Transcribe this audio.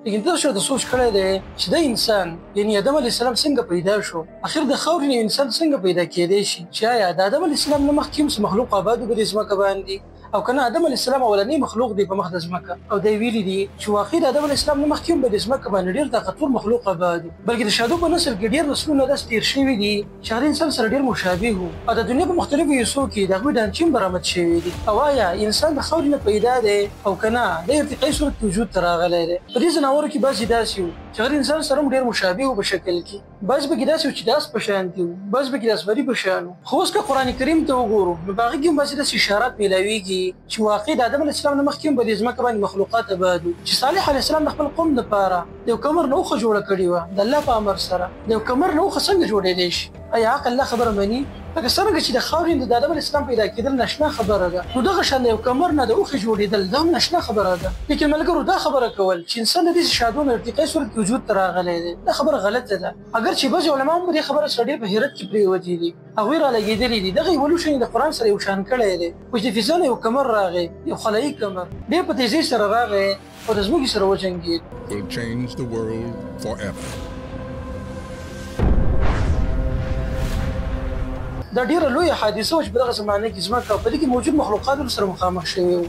لیکن تاسو د سوچ کړی دی چې د انسان یعنی آدم علیه السلام څنګه پیدا شو؟ اخر د خاورې نه انسان څنګه پیدا کېدی شي؟ چې آیا د آدم علیه السلام نه مخکې هم څه مخلوق آباد و په دې ځمکه باندې او که نه آدم علیه السلام اولنی مخلوق دی په مخ د ځمکه؟ او دی ویلي دي چې واقعي د آدم علیه السلام نه مخکې هم په دې ځمکه باندې ډېر طاقتور مخلوق آباد و، بلکې د شادو په نسل کې ډېر نسلونه داسې تېر شوي دي چې هغه انسان سره ډېر مشابه وو او د دنیا په مختلفو حصو کې د هغوی ډانچې هم برآمد شوي دي. او آیا انسان د خاورې نه پیدا دی او که نه د ارتقایي صورت کې وجود ته راغلی دی؟ په دې ځناورو کې بعضې داسې وو چې هغه انسان سره هم ډېر مشابه وو په شکل کې، بعضې پکې داسې وو چې د اس په شان دي وو، بعضې پکې د اسمري په شان وو. خو اوس که قرآن کریم ته وګورو نو په هغه کې هم بعضې داسې اشارات میلاویږي چې واقعي د آدم علیه السلام نه مخکې هم په دې ځمکه باندې مخلوقات آباد وو، چې صالح علیه السلام د خپل قوم دپاره د یو کمر نه اوښه جوړه کړې وه. د الله په امر سره د یو کمر نه اوښه څنګه جوړېدی شي؟ آیا عقل دا خبره مني؟ لکه څرنګه چې د خاورې نه د آدم علیه السلام پیدا کېدل ناشنا خبره ده، نو دغه شان د یو کمر نه د اوښې جوړېدل دا هم ناشنا خبره ده. لیکن ملګرو دا خبره کول چې انسان د داسې شادو نه ارتقایي صورت کې وجود ته راغلی دی، دا خبره غلطه ده. اګر چې بعضې علما هم په دې خبره سره ډېر په حیرت کې پرېوتي دي، هغوی را لګېدلي دي دغه یوه لوښه یې د قرآن سره یو شان کړی دی. خو چې د فضا نه یو کمر راغی، یو خلایي کمر ډېر په تیزۍ سره راغی او د ځمکې سره وجنګېد. Will change the world forever. دا ډېره لویه حادثه وه چې په دغه زمانه کې ځمکه او په دې کې موجود مخلوقات سره مخامخ شوي وو.